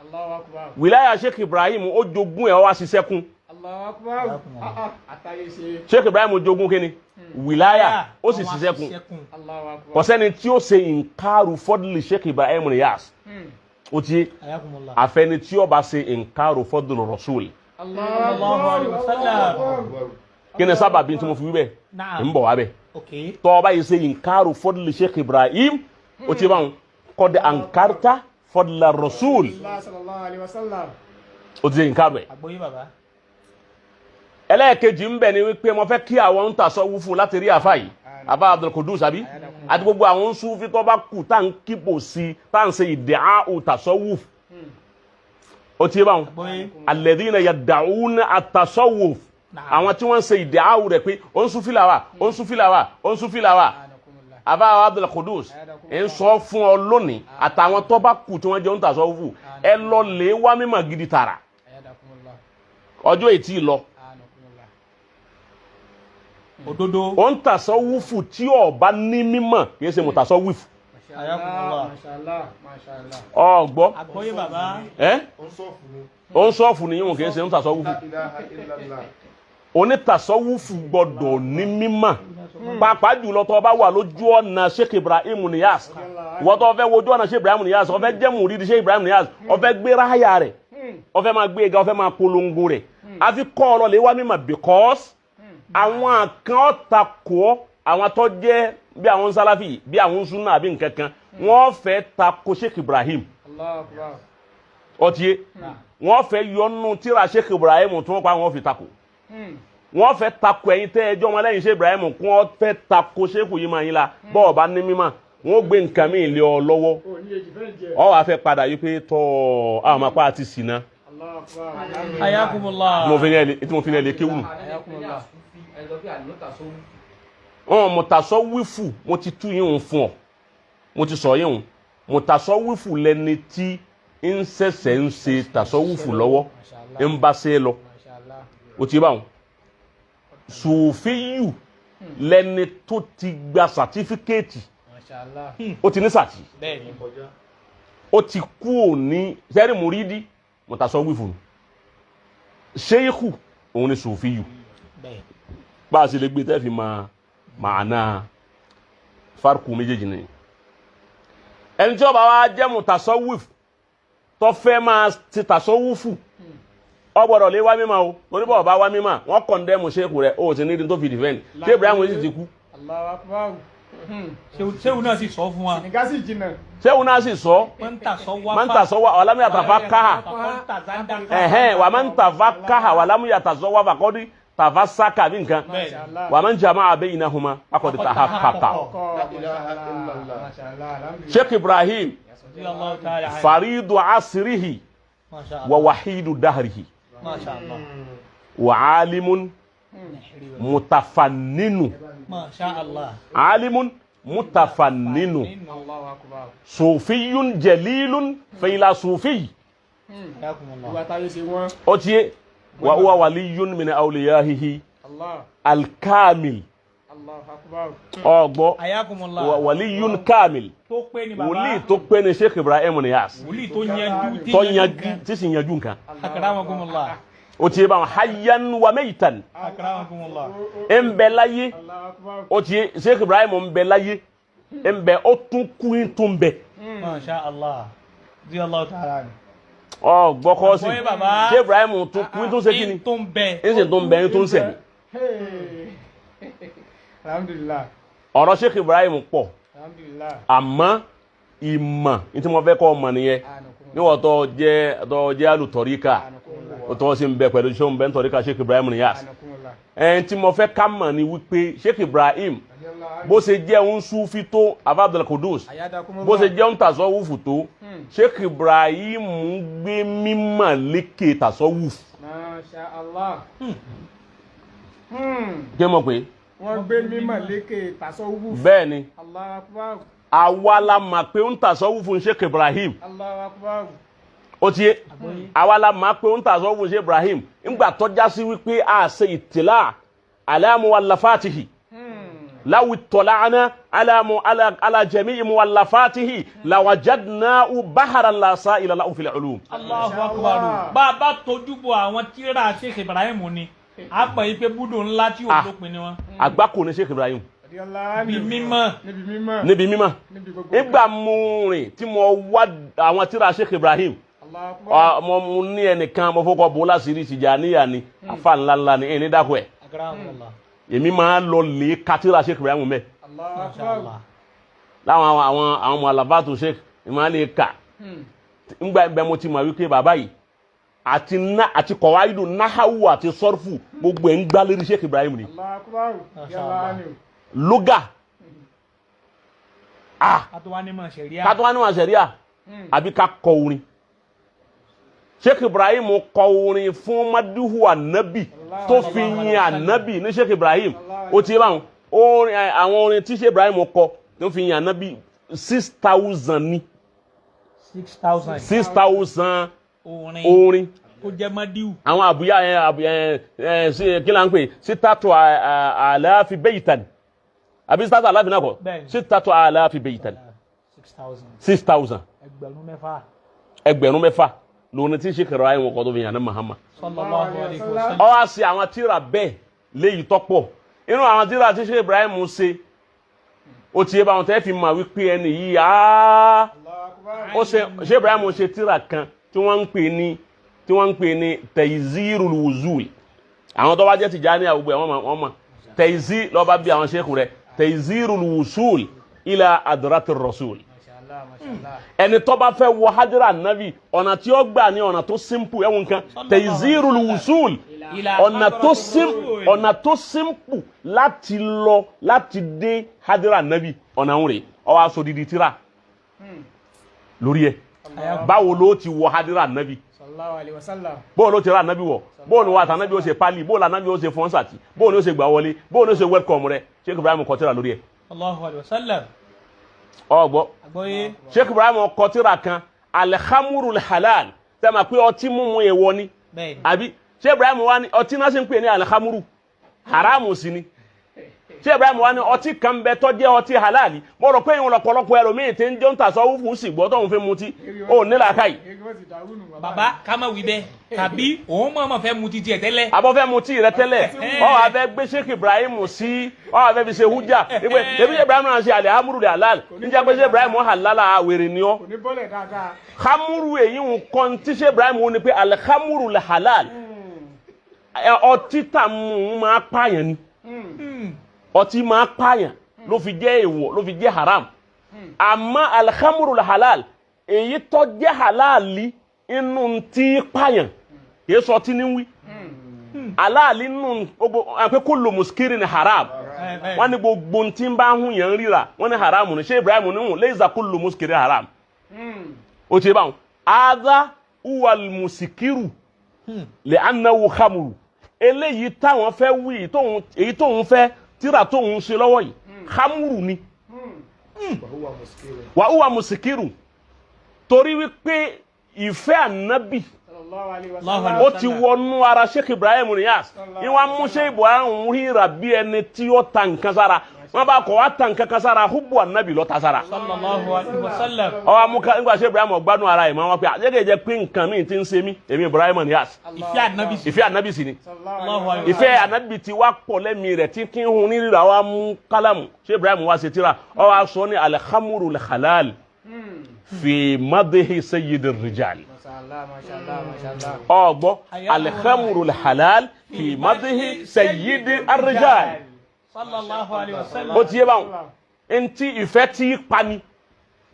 Allahu Akbar. Wìláyà Sheikh Ibrahim, ó jogún ẹ̀, ó wá ṣiṣẹ́ kún. Allahu Akbar. Ah, ah, àtàyè ṣe. Sheikh Ibrahim jogún kíni? Wìláyà, ó sì ṣiṣẹ́ kún. Allahu Akbar. Kò sẹ́ni tí ó ṣe inkaru fadli Sheikh Ibrahim Niyas. Ó ti Ayakumullah. àfẹni tí ó bá ṣe inkaru fadli Rasul. Sallallahu alayhi wa sallam. Kí ni sábàbí tí mo fi wí bẹ́ẹ̀? Naam. Ń bọ̀ wá bẹ́ẹ̀. Tọ́ ọba yìí ṣe inkaru fadli Sheikh Ibrahim, ó ti bá wọn qad ankarta fadla Rasul. Allah sallallahu alayhi wa sallam. Ó ti ṣe inkaru ẹ̀. Àgbọ́yé bàbá. Ẹlẹ́ẹ̀kejì ń bẹ̀ ni wípé mo fẹ́ kí àwọn ń tasawufu láti rí àfa yìí, àfa Abdul Qudus àbí, àti gbogbo àwọn Sufi tó bá kù tá à ń kíbò sí, tá à ń ṣe ìdíhà tasawuf, ó ti yé báwọn. Àgbọ́yé. Alladhina yad'una at-tasawuf, àwọn tí wọ́n ń ṣe ìdíhà rẹ̀ pé ó ń Sufi làwà, ó ń Sufi làwà, ó ń Sufi làwà. Àfa Abdul Qudus ń sọ fún ọ lónìí, àtàwọn tó bá kù tí wọ́n jẹ́ ń tasawufu, ẹ lọ lè wá mímọ̀ gidi tààrà, ọjọ́ ètí lọ. Òdodo. Ó ń tasawufu tí ó bá ní mímọ̀ kì í ṣe mutasawufu. Ayakumullah. Mashallah, mashallah. Ọgbọ́. Àgbọ́yé bàbá. Ẹ́ ó ń sọ́ọ̀fù ní yíwọ̀n, kì í ṣe ń tasawufu. Onítàsọ́wùfù gbọ́dọ̀ ní mímọ̀, pàápàá jùlọ tó bá wà lójú ọ̀nà Sheikh Ibrahim Niyas. Ìwọ́n tó fẹ́ wojú ọ̀nà Sheikh Ibrahim Niyas, ó fẹ́ jẹ́ mùrídìí Sheikh Ibrahim Niyas, ó fẹ́ gbé ráyà rẹ̀, ó fẹ́ máa gbé ga, ó fẹ́ máa polongo rẹ̀, àfi kọ́ ọ lọ lè wá mímọ̀, because àwọn kan ọ̀ta kọ́, àwọn tó jẹ́ bí àwọn Sálàfì, bí àwọn Sunna àbí nǹkan kan, wọ́n fẹ́ tako Sheikh Ibrahim. Allahu Akbar. Ọtí wọ́n fẹ́ yọnu tíra Sheikh Ibrahim tí wọ́n pa, wọ́n fi tako, wọ́n fẹ́ tako ẹ̀yin tẹ́ ẹjọ́ wọn lẹ́yìn Sheikh Ibrahim kún, wọ́n fẹ́ tako Sheikh yìí máa yín la. Bọ́ọ̀ bá ní mímọ́, wọ́n gbé nǹkan míì lé ọ lọ́wọ́. Ó ní èjì fẹ́ jẹ. Ọ wàá fẹ́ padà yìí pé tọ́ àwọn apá àti ṣìnà. Allahu Akbar. Ayakumullah. Tí mo fi ní ẹ lè kéwù nù. Ayakumullah. Wọn mùtàsọ́wífù, mo ti tú yín òun fún ọ, mo ti sọ yín òun. Mùtàsọ́wífù lẹni tí ń ṣẹ̀ṣẹ̀ ń ṣe tàsọ́wífù lọ́wọ́, ń bá ṣe é lọ. Mashallah. O ti bá wọn. Sùfíyù lẹni tó ti gba sàtífíkẹ́ẹ̀tì. Mashallah. Ó ti ní sàtì. Bẹ́ẹ̀ni. Ó ti kú òní sẹ́rí mùrídì, mùtàsọ́wífù nù. Ṣéyíkù òun ni sùfíyù. Bẹ́ẹ̀. Bá a ṣe lè gbé tẹ́ fi máa màánà farku méjèèjì ni. Ẹni tí ó bá wá jẹ́ mutasawwif tó fẹ́ máa ti tasawufu, ó gbọ́dọ̀ lé wá mímọ́ o, torí bọ́ọ̀ bá wá mímọ́, wọ́n condemn ṣéèkù rẹ̀, ó sì ní ní tó fi defend ṣé Ibrahim sì ti kú. Allahu Akbar. Ṣéwù náà sì sọ fún wa. Nìkan sì jìnnà. Ṣéwù náà sì sọ. Man tasawwafa. Man tasawwa walam yatafaqaha. Faqad tazandaqa. Ẹ̀hẹ́n, wa man tafaqaha walam yatasawwa faqad tafasaka bí nǹkan. Mashallah. Wa man jama'a baynahuma faqad tahaqqaqa. Kọ́. Mashallah. Mashallah. Alhamdulillah. Sheikh Ibrahim Radiyallahu ta'ala anhu. faridu asrihi Masha wa Allah. wahidu dahrihi Masha Allah. wa alimun mutafanninu. Masha Allah. Alimun mutafanninu. Allahu Akbar. Sufiyun jalilun failasufi. Ayakumullah. Ìwà táyé ṣe wọ́n. Ó ti yé, wa huwa waliyun min awliyahihi Allah. alkamil. Allahu Akbar. Ọgbọ́. Ayakumullah. Wa waliyun kamil. Tó pé ni bàbá. Wòlíì tó pé ní Sheikh Ibrahim Niyas. Wòlíì tó yanjú. Tó yanjú, tí sì yanjú nǹkan. Akramakumullah. Ó ti yé báwọn, hayyan wa maitan. Akramakumullah. Ń bẹ láyé. Allahu Akbar. Ó ti yé, Sheikh Ibrahim ń bẹ láyé, ń bẹ, ó tún kú, ń tún bẹ. Masha Allah. Radiyallahu ta'ala anhu. Ọ gbọ́kọ́ sí. Àgbọ́yé bàbá. Sheikh Ibrahim tún kú, ń tún ṣe kí ni? Tó ń bẹ. Ń sì tún bẹ, ń tún sẹ̀mí. Hey. Alhamdulillah. Ọ̀rọ̀ Sheikh Ibrahim pọ̀. Alhamdulillah. Àmọ́ ìmọ̀ ní tí mo fẹ́ kọ́ ọmọ nìyẹn, níwọ̀n tó jẹ́ alùtọ̀ríkà, Anakumullah. tó sì ń bẹ pẹ̀lú ṣé ń bẹ ń tọ̀ríkà Sheikh Ibrahim Niyas. Anakumullah. Ẹn tí mo fẹ́ ká mọ̀ ni wípé Sheikh Ibrahim, bó ṣe jẹ́ ń súfí tó, Afa Abdul Qudus, Ayadakumullah. bó ṣe jẹ́ ń tasọ́wùfù tó, Sheikh Ibrahim gbé mímọ̀ lékè tasọ́wùfù. Masha Allah. Kí mo pè é? Wọ́n gbé mímọ̀ lékè tasawuf. Bẹ́ẹ̀ ni. Allahu Akbar. Àwa la mà pé ń tasọ́wùfù Sheikh Ibrahim. Allahu Akbar. Ó ti yé, àwa la máa pé ń tasọ́wùfù Sheikh Ibrahim ńgbà tọ́já sí wípé a ṣe ìtìlá ala muwallafatihi. Law ittala'na ala ala ala jami'i muwallafatihi lawajadnahu baharan la sa'ila lahu fil ulum. Allahu akbar. Bá a bá tójú bọ àwọn tírà Sheikh Ibrahim ni, a pè é pé búdò ńlá tí ò lópin ni wọn. Àgbákò ni Sheikh Ibrahim. Níbi mímọ́. Níbi mímọ́. Níbi mímọ́. Níbi gbogbo. Nígbà mo rìn tí mo wá àwọn tírà Sheikh Ibrahim, mo ní ẹnìkan mo fọkọ bó láṣìírí Tìjàníyà ni, afa ńlá ńlá ni, ẹni dákọ ẹ. Èmi máa lọ lè ka tírà Sheikh Ibrahim mẹ. Láwọn àwọn àwọn ọmọ alabatu Sheikh máa lè kà. Ngbà bẹ mo ti mọ̀ wípé bàbá yìí àti ná àti kọ̀wáìdù náhàwù àti sọ́rfù gbogbo ẹ̀ ń gbá lérí Sheikh Ibrahim ni. Lóga. Kátó wá ní mọ̀ sẹ̀ríà àbí ká kọ orin. Sheikh Ibrahim kọ orin fún Madihu Anabi tó fi yin Anabi ní Sheikh Ibrahim. Ó ti báwọn orin àwọn orin tí Sheikh Ibrahim kọ tó fi yin Anabi 6,000 ni. 6,000. 6,000 orin. Kó jẹ́ Madihu. Àwọn àbúyá ẹ kí la ń pè sítátù àlàáfi bẹ́yìtàn àbí sítátù àlàáfi náà kọ sítátù àlàáfi bẹ́yìtàn 6,000. 6,000. 6,000 lóni tí Sheikh Ibrahim kọ́ tó fi yàn ní Muhammad. Sallallahu alaihi wasallam. Ó wá ṣe àwọn tírà bẹ́ẹ̀ léyìí tọ́pọ̀ inú àwọn tírà tí Sheikh Ibrahim ṣe ó ti yé báwọn tẹ́ fi mọ̀ wípé ẹni yìí á ó ṣe Sheikh Ibrahim ṣe tírà kan tí wọ́n ń pè ní tí wọ́n ń pè ní Tayzirul Wuzul. Àwọn tó bá jẹ́ Tìjàní àgbègbè wọ́n mọ̀ Tayzir lọ́ba bí àwọn ṣéèkù rẹ̀ Tayzirul Wuzul ila adratir Rasul. Ẹni tó bá fẹ́ wọ hadira nabi ọ̀nà tí ó gbà ní ọ̀nà tó simple ẹ̀wọ̀n kan Tayzirul Wuzul ọ̀nà tó simple láti lọ láti dé hadira nabi ọ̀nà òun rè ó wá sọ didi tírà lórí ẹ̀ báwo ló ti wọ hadira nabi bóò ló ti ra anabi wọ bóò ni wà á anabi ó ṣe pali bóò la anabi ó ṣe fọ́nsàtì bóò ni ó ṣe gbà wọlé bóò ni ó ṣe welcome rẹ Sheikh Ibrahim kọ tírà lórí ẹ̀. Allahu alayhi wa sallam. Ọgbọ́ Sheikh Ibrahim kọ tírà kan alhamuru halal sẹ́mi pé ọtí mímu èèwọ̀ ni àbí Sheikh Ibrahim wa ni ọtí náà ṣe ń pè ní alhamuru haramu sí ni Sheikh Ibrahim wa ni ọtí kan bẹ tó jẹ́ ọtí halali mo rò pé ìwọn lọ́pọ̀lọpọ̀ ẹlòmíì tí ń jọ ń tàṣọ wúfú sì gbọ́ tóun fi mutí ó nílà káyì. Bàbá ká má wí bẹ́ẹ̀ tàbí òun mọ̀ mọ̀ fẹ́ mutí tiẹ̀ tẹ́lẹ̀. Àbọ̀ fẹ́ mutí rẹ tẹ́lẹ̀ ọ wà fẹ́ gbé Sheikh Ibrahim sí ọ wà fẹ́ fi ṣe hújà ìpè ebi Sheikh Ibrahim náà ṣe àlẹ́ amúrú rẹ̀ halal níjà pé Sheikh Ibrahim halala àwèrè ni ọ́. Hamuru èyí ń kọ́ tí Sheikh Ibrahim ní pé alhamuru lè halal ọtí tà mú máa pààyàn ni ọtí máa pààyàn ló fi jẹ́ èèwọ̀ ló fi jẹ́ haram àmọ́ alhamuru halal èyí tó jẹ́ halali inú tí pààyàn kìí sọ tí ní wí halali inú gbogbo àpé kullu muskirin haram wọ́n ní gbogbo tí ń bá hún yẹn ríra wọ́n ní haram ní ṣé Ibrahim ní hùn laysa kullu muskirin haram ó ti báwọn adá uwal musikiru lè anáwó hamuru eléyìí táwọn fẹ́ wí èyí tóun fẹ́ tíra tóun ṣe lọ́wọ́ yìí hamuru ni wà úwà musikiru torí wípé ìfẹ́ ànábì ó ti wọnú ara Sheikh Ibrahim Niass ìwà mú Sheikh Ibrahim ríra bí ẹni tí ó ta nǹkan sára wọn bá kọ wá ta nǹkan kan sára húbù ànábì ló ta sára. Sallallahu alaihi wasallam. Ọwọ́ amúká nígbà Sheikh Ibrahim ọgbádùn ara ẹ̀ mọ́ wọn pé àjẹkẹ̀ jẹ́ pé nǹkan míì ti ń ṣe mí èmi Ibrahim Niass. Ìfẹ́ ànábì sí ìfẹ́ ànábì sí ni. Ìfẹ́ ànábì ti wá pọ̀ lẹ́mìí rẹ̀ tí kí ń hun ní rírà wá mú kálámù Sheikh Ibrahim wá ṣe tíra ó wá sọ ní alhamuru halal fi madihi sayyidi rijal. Ọgbọ́ alhamuru halal fi madihi sayyidi rijal. Sallallahu alayhi wa sallam. Ó ti yé báwọn ntí ìfẹ́ tí pani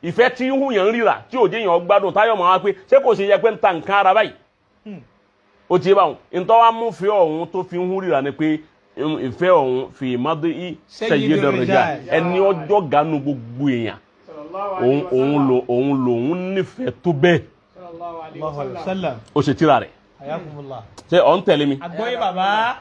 ìfẹ́ tí ń hùyàn ríra tí òjé yàn gbádùn táyọ̀ máa wá pé ṣé kò ṣe yẹ pé ń ta nǹkan ara báyìí ó ti yé báwọn ntọ́ wa mú fi ọ̀hún tó fi ń hù ríra ni pé ìfẹ́ ọ̀hún fi madihi sayyidi rijal ẹni ọjọ́ ganu gbogbo èèyàn òun lòun nífẹ̀ẹ́ tó bẹ́ẹ̀ Sallallahu alayhi wa sallam. ó ṣe tíra rẹ̀ Hayakumullah. ṣé ọ̀ ń tẹ̀lé mi. Àgbọ́yé bàbá.